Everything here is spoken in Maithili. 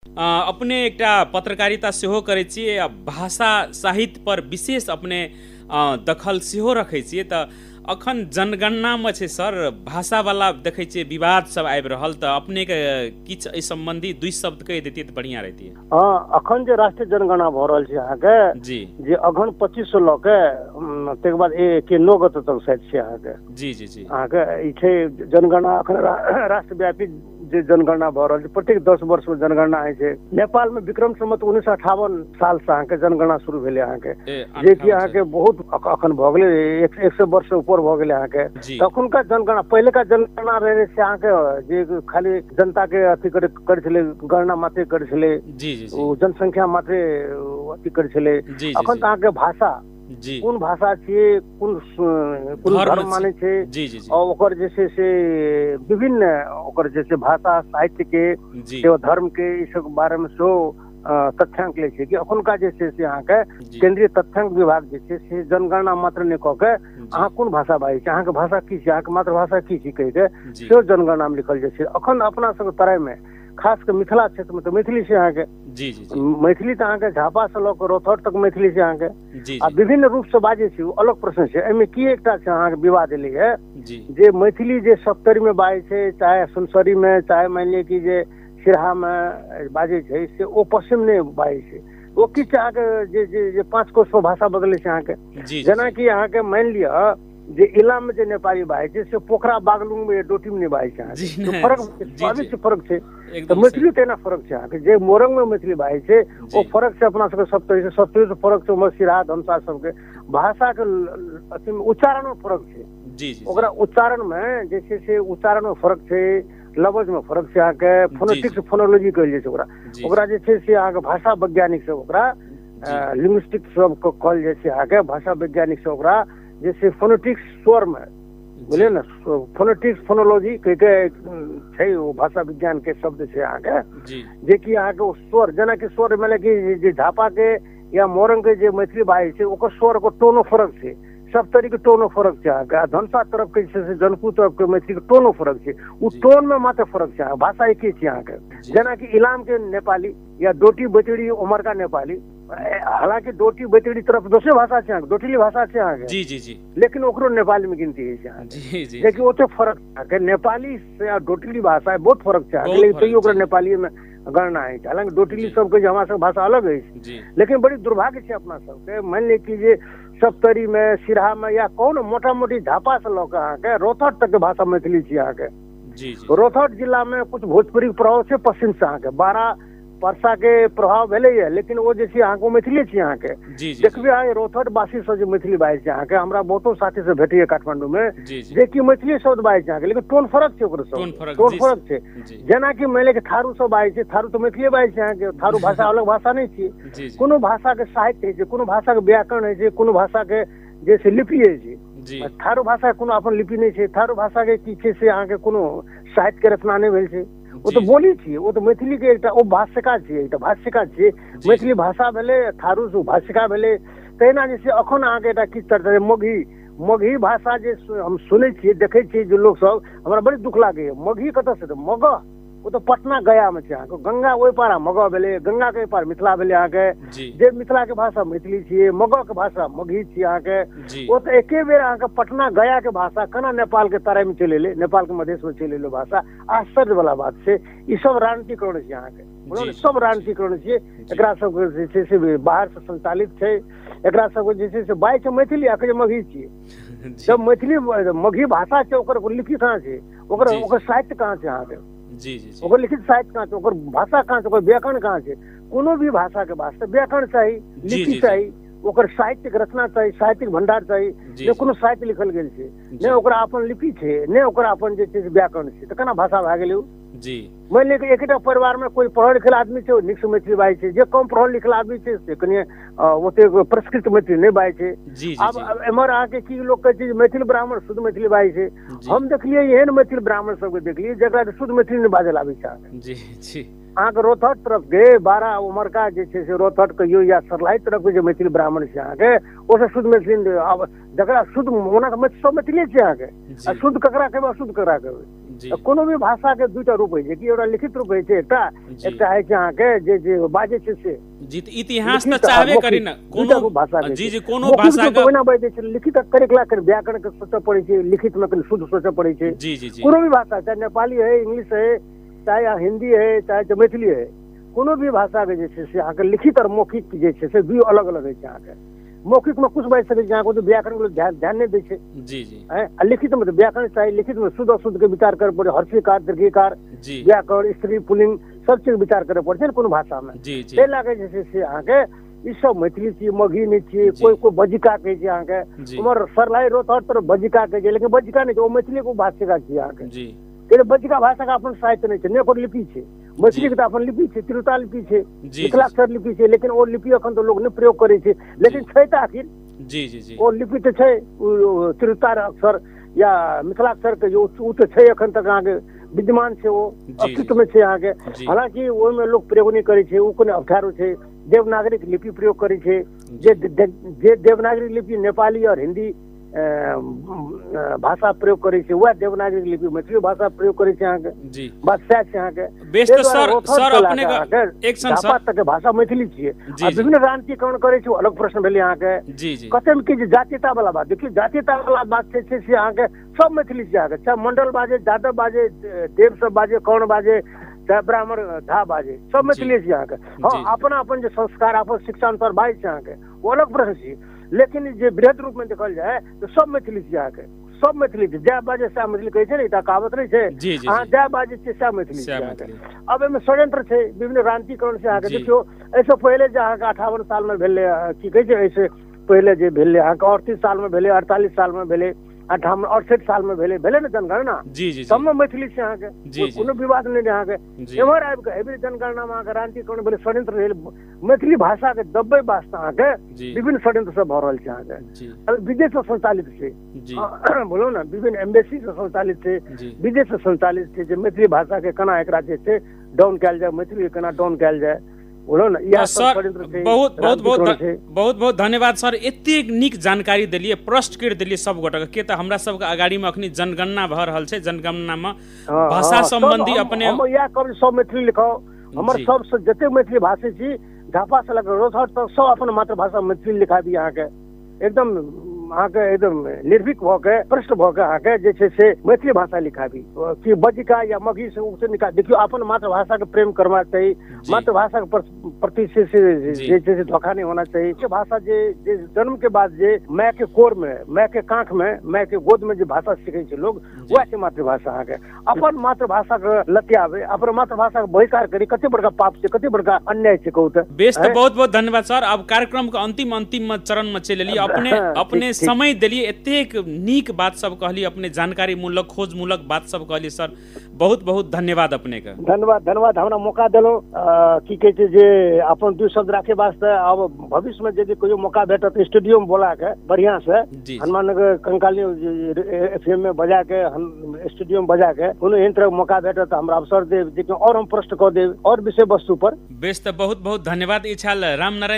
अपने एकटा पत्रकारिता सेहो करै छियै आ भाषा साहित्य पर विशेष अपने दखल सेहो रखै छियै। तऽ अखन जनगणनामे छै सर, भाषावला देखै छियै विवाद सब आबि रहल, तऽ अपनेके किछु एहि सम्बन्धी दुइ शब्द कहि दैतियै तऽ बढ़िआँ रहितियै। हँ, अखन जे राष्ट्रीय जनगणना भऽ रहल छै अहाँके जी, जे अगहन 25 से लऽ के ताहिके बाद के 9 गते तक शायद छै अहाँके। जी जी जी, अहाँके ई छै जनगणना। अखन राष्ट्रव्यापी जे जनगणना भऽ रहल छै, प्रत्येक 10 वर्ष में जनगणना होइ छै। नेपाल में विक्रम संवत 1958 साल से अहाँके जनगणना शुरू भेलै अहाँके, जेकि अहाँके बहुत अखन भऽ गेलै 100 वर्ष से ऊपर भऽ गेलै अहाँके। तखुनका जनगणना, पहिलेका जनगणना रहै से अहाँके जे खाली जनता के अथी करै छलै, गणना मात्रे करै छलै, ओ जनसंख्या मात्रे अथी करै छलै। अखन तऽ अहाँके भाषा, कोन भाषा छियै, कोन कोन धर्म मानै छै, और ओकर जे छै से विभिन्न ओकर जे छै भाषा साहित्य के धर्म के ई सब बारे में सेहो तथ्यांक लै छै। कि अखुनका जे छै से अहाँके केंद्रीय तथ्यांक विभाग जे छै से जनगणना मात्र नहि कऽ के अहाँ कोन भाषा बाजै छी, अहाँके भाषा की छै, अहाँके मातृभाषा की छी कहि के सेहो जनगणना मे लिखल जाइ छै। अखन अपना सबके तराई में खास कऽ मिथिला क्षेत्र में तऽ मैथिली छै अहाँके। मैथिली तऽ अहाँके झापा से लऽ कऽ रौतहट तक मैथिली छै अहाँके, आ विभिन्न रूप से बाजै छै, ओ अलग प्रश्न छै। एहिमे की एकटा छै अहाँके विवाद एलैए जे मैथिली जे सप्तरी में बाजै छै, चाहे सुनसरी में, चाहे मानि लिअ कि जे सिरहा में बाजै छै, से ओ पश्चिम नहि बाजै छै। ओ की छै अहाँके जे जे जे 5 कोस पर भाषा बदलै छै अहाँके। जेनाकि अहाँके मानि लिअ जे इलाम में जे नेपाली बाजै छै से पोखरा बागलुंग में डोटी में नहि बाजै छै अहाँके, फरक अवश्य फरक छै। तऽ मैथिली तेना फरक छै अहाँके, जे मोरंग में मैथिली बाजै छै ओ फरक छै अपना सबके सप्तरी से, सप्तरी से फरक छै उम्हर सिरहा धनुषा सबके भाषा के अथी उच्चारण में फरक छै। ओकरा उच्चारण में जे छै से उच्चारण में फरक छै, लवज में फरक छै अहाँके, फोनेटिक्स फोनोलॉजी कहल जाइ छै ओकरा। ओकरा जे छै से अहाँके भाषा वैज्ञानिक सब ओकरा लिंग्विस्टिक सब कहल जाइ छै अहाँके, भाषा वैज्ञानिक सब ओकरा जे छै फोनेटिक्स स्वर में, बुझलियै ने, फोनेटिक्स फोनोलॉजी कहि के छै ओ भाषा विज्ञान के शब्द छै अहाँके, जेकि अहाँके ओ स्वर, जेनाकि स्वर माने कि जे झापा के या मोरंग के जे मैथिली बाजै छै ओकर स्वर ओकर टोनो फरक छै, सप्तरी के टोनो फरक छै अहाँके, आ धनुषा तरफ के जे छै से जनकपुर तरफ के मैथिली के टोनो फरक छै। ओ टोन में मात्र फरक छै, भाषा एके छै अहाँके। जेनाकि इलाम के नेपाली या डोटी बैतडी उमरका नेपाली, हालांकि डोटी बैतडी तरफ दोसरे भाषा छै अहाँके, डोटिली भाषा छै अहाँके। जी जी जी, लेकिन ओकरो नेपाली में गिनती होइ छै अहाँके। लेकिन ओते फरक अहाँके नेपाली से आ डोटिली भाषा बहुत फरक छै अहाँके, लेकिन तैयो ओकरा नेपाली में गणना होइ छै। हालांकि डोटिली सबके जे हमरा सबके भाषा अलग अछि, लेकिन बड़ी दुर्भाग्य छै अपना सबके। मानि लिअ कि जे सप्तरी में, सिरहा में या कोनो मोटा मोटी झापा से लऽ के अहाँके रौतहट तक के भाषा मैथिली छै अहाँके। रौतहट जिला में कुछ भोजपुरी के प्रभाव छै पश्चिम से अहाँके, 12 परसा के प्रभाव भेलैए, लेकिन ओ जे छै अहाँके मैथिली छै अहाँके। देखबै अहाँ रौतहट वासी सब जे मैथिली बाजै छै अहाँके, हमरा बहुतो साथी सब भेटैए काठमांडू में जेकि मैथिली शब्द बाजै छै अहाँके, लेकिन टोन फरक छै ओकर सब, टोन फरक छै। जेनाकि मानि लिअ कि थारू सब बाजै छै, थारू तऽ मैथिलीए बाजै छै अहाँके, थारू भाषा अलग भाषा नहि छियै। कोनो भाषा के साहित्य होइ छै, कोनो भाषा के व्याकरण होइ छै, कोनो भाषा के जे छै लिपि होइ छै। थारू भाषा के कोनो अपन लिपि नहि छै, थारू भाषा के की छै से अहाँके कोनो साहित्य के रचना नहि भेल छै। ओ तऽ बोली छियै, ओ तऽ मैथिली के एकटा ओ भाष्यका छियै, एकटा भाष्यका छियै। मैथिली भाषा भेलै, थारू भाषिका भेलै। तहिना जे छै अखन अहाँके एकटा की चर्चा मगही, मगही भाषा जे हम सुनै छियै देखै छियै जे लोक सब, हमरा बड़ी दुख लागैए। मगही कतऽ से? मगह, ओ तऽ पटना गया में छै अहाँके, गंगा ओहि पार मगह भेलै, गंगा के पार मिथिला भेलै अहाँके। जे मिथिला के भाषा मैथिली छियै, मगह के भाषा मगही छियै अहाँके। ओ तऽ एके बेर अहाँके पटना गया के भाषा केना नेपाल के तराई में चलि एलै, नेपाल के मधेश में चलि एलै भाषा, आश्चर्य वाला बात छै। ई सब राजनीतिकरण छै अहाँके, सब राजनीतिकरण छियै। एकरा सबके जे छै से बाहर से संचालित छै, एकरा सबके जे छै से बाजै छै मैथिली, आ कहै छै मगही छियै। जब मैथिली मगही भाषा छै, ओकर लिपि कहाँ छै, ओकर ओकर साहित्य कहाँ छै अहाँके? जी जी, ओकर लिखित साहित्य कहाँ छै, ओकर भाषा कहाँ छै, ओकर व्याकरण कहाँ छै? कोनो भी भाषा के वास्ते व्याकरण चाही, लिपि चाही, ओकर साहित्यिक रचना चाही, साहित्यिक भंडार चाही। नहि कोनो साहित्य लिखल गेल छै, नहि ओकरा अपन लिपि छै, नहि ओकरा अपन जे छै से व्याकरण छै, तऽ केना भाषा भए गेलै ओ? जी, मानि लिअ कि एकेटा परिवार में कोइ पढ़ल लिखल आदमी छै ओ नीक से मैथिली बाजै छै, जे कम पढ़ल लिखल आदमी छै से कनि ओतेक परिष्कृत मैथिली नहि बाजै छै। आब एम्हर अहाँके की लोक कहै छै मैथिल ब्राह्मण शुद्ध मैथिली बाजै छै। हम देखलियै एहन मैथिल ब्राह्मण सबके देखलियै जकरा शुद्ध मैथिली नहि बाजल आबै छै। जी जी, अहाँके रोहतक तरफ के बारा उमरका जे छै से रोहतक कहियो या सरलाही तरफ के जे मैथिल ब्राह्मण छै अहाँके, ओ सब शुद्ध मैथिली। आब जकरा शुद्ध ओना सब मैथिली छै अहाँके, आ शुद्ध ककरा कहबै अशुद्ध ककरा कहबै? कोनो भी भाषा के दूटा रूप होइ छै, कि एउटा लिखित रूप होइ छै एकटा, एकटा होइ छै अहाँके जे जे बाजै छै से। जी, तऽ इतिहास तऽ चाहबे करी ने कोनो भाषा। जी जी, कोनो भाषा के ओहिना बाजै छै, लिखित करेकला कनि व्याकरण के सोचऽ पड़ै छै, लिखित मे कनि शुद्ध सोचऽ पड़ै छै। जी जी, कोनो भी भाषा, चाहे नेपाली है, इंग्लिश है, चाहे हिंदी है, चाहे मैथिली है, कोनो भी भाषा के जे छै से अहाँके लिखित और मौखिक जे छै से दुइ अलग अलग होइ छै। अहाँके मौखिक में कुछ बाजि सकै छै, अहाँके व्याकरण के ध्यान नहि दै छै। जी जी, आ लिखित में तऽ व्याकरण चाही, लिखित में शुद्ध अशुद्ध के विचार करे पड़े, हर्षिकार दीर्घिकार, व्याकरण, स्त्री पुलिंग सब चीज विचार करे पड़ै छै ने कोनो भाषा में। ताहि लए कऽ जे छै से अहाँके ई सब मैथिली छियै, मगही नहि छियै। कोइ कोइ बज्जिका कहै छै अहाँके, उमहर सरलाही रोहतक तरफ बज्जिका कहै छै, लेकिन बज्जिका नहि छै, ओ मैथिली के भाषिका छियै अहाँके। बज्जिका भाषा के अपन साहित्य नहि छै, नहि ओकर लिपि छै। मैथिली के तऽ अपन लिपि छै, तिरुता लिपि छै, मिथिलाक्षर लिपि छै, लेकिन ओ लिपि एखन तऽ लोक नहि प्रयोग करै छै, लेकिन छै तऽ आखिर। जी जी जी, ओ लिपि तऽ छै, तिरुता अक्षर या मिथिलाक्षर के ओ तऽ छै एखन तक अहाँके विद्यमान छै, ओ अस्तित्व में छै अहाँके। हालांकि ओहिमे लोक प्रयोग नहि करै छै, ओ कोनो अवठारो छै। देवनागरी लिपि प्रयोग करै छै, जे देवनागरी लिपि नेपाली और हिंदी भाषा प्रयोग करै छै, वएह देवनागरी लिपि मैथिली भाषा प्रयोग करै छै अहाँके। बात सएह छै अहाँके। तक भाषा मैथिली छियै, विभिन्न क्रांतिकरण करै छै, अलग प्रश्न भेलै अहाँके। कते की जे जातीयता वाला बात, देखियौ जातीयता वाला बात छै से अहाँके सब मैथिली छै अहाँके, चाहे मंडल बाजे, जादव बाजे, देव सब बाजे, कर्ण बाजे, चाहे ब्राह्मण झा बाजे, सब मैथिली छै अहाँके। हँ, अपना अपन जे संस्कार अपन शिक्षा अनुसार बाजै छै अहाँके, ओ अलग प्रश्न छै, लेकिन जे बृहद रूप में देखल जाय तऽ सब मैथिली छै अहाँके, सब मैथिली छै। जय बाजे सएह मैथिली कहै छै ने, एकटा कहावत नहि छै, अहाँ जय बाजै छियै सएह मैथिली छै अहाँके। आब एहिमे षड्यंत्र छै, विभिन्न क्रांतिकरण छै अहाँके। देखियौ एहिसँ पहिले जे अहाँके 58 साल में भेलै, की कहै छै, एहिसँ पहिले जे भेलै अहाँके 38 साल में भेलै, 48 साल में भेलै, 68 साल में भेलै, भेलै ने जनगणना, सबमे मैथिली छै अहाँके, कोनो विवाद नहि अहाँके। एम्हर आबि कऽ एहि जनगणना मे अहाँके क्रांतिकरण भेलै, षड्यंत्र भेल, मैथिली भाषा के दबे वास्ते अहाँके विभिन्न षड्यंत्र सब भऽ रहल छै अहाँके। विदेश से संचालित छै, बोलो ने, विभिन्न एम्बेसी से संचालित छै, विदेश से संचालित छै जे मैथिली भाषा के केना एकरा जे छै डाउन कयल जाय, मैथिली के केना डाउन कयल जाय, बोलो ने, इएह सर। बहुत बहुत बहुत बहुत बहुत धन्यवाद सर, एतेक नीक जानकारी देलियै, प्रश्न करि देलियै सब गोटाके। के तऽ हमरा सबके अगाड़ीमे अखनी जनगणना भऽ रहल छै, जनगणनामे भाषा सम्बन्धी अपने हम इएह कहब सब मैथिली लिखाउ। हमर सबसँ जतेक मैथिली भाषी छी, झापा से लऽ कऽ रोहतक तक सब अपन मातृभाषा मैथिली लिखाबी अहाँके, एकदम अहाँके एकदम निर्भीक भऽ के प्रश्न भऽ के अहाँके जे छै से मैथिली भाषा लिखाबी, कि बज्जिका या मगही से उसे निकाल। देखियौ अपन मातृभाषा के प्रेम करना चाही, मातृभाषा के प्रति से जे छै से धोखा नहीं होना चाही। भाषा जे जन्म के बाद जे माय के कोर में, माय के कांख में, माय के गोद में जे भाषा सीखै छै लोग, वएह छै मातृभाषा अहाँके। अपन मातृभाषा के लतियाबे, अपन मातृभाषा के बहिष्कार करी, कते बड़का पाप छै, कते बड़का अन्याय छै कहू तऽ। बेस, तऽ बहुत बहुत धन्यवाद सर। अब कार्यक्रम के अंतिम अंतिम चरण में चलि एलियै, अपने अपने समय देलियै, एतेक नीक बात सब कहलियै, अपने जानकारी मूलक खोजमूलक बात सब कहलियै सर, बहुत बहुत धन्यवाद अपने के। धन्यवाद धन्यवाद, हमरा मौका देलहुँ की कहै छै जे अपन दू शब्द राखे वास्ते। अब भविष्य में यदि कोई मौका भेटत स्टूडियो में बोला के बढ़िया से हनुमाननगर कंकाली एफएम में बजा के, स्टूडियो में बजा के कोनो एहन तरह मौका भेटत तऽ हमरा अवसर देब, जे और हम प्रश्न कऽ देब और विषय वस्तु पर। बेस, तऽ बहुत बहुत धन्यवाद। ई छल रामनारायण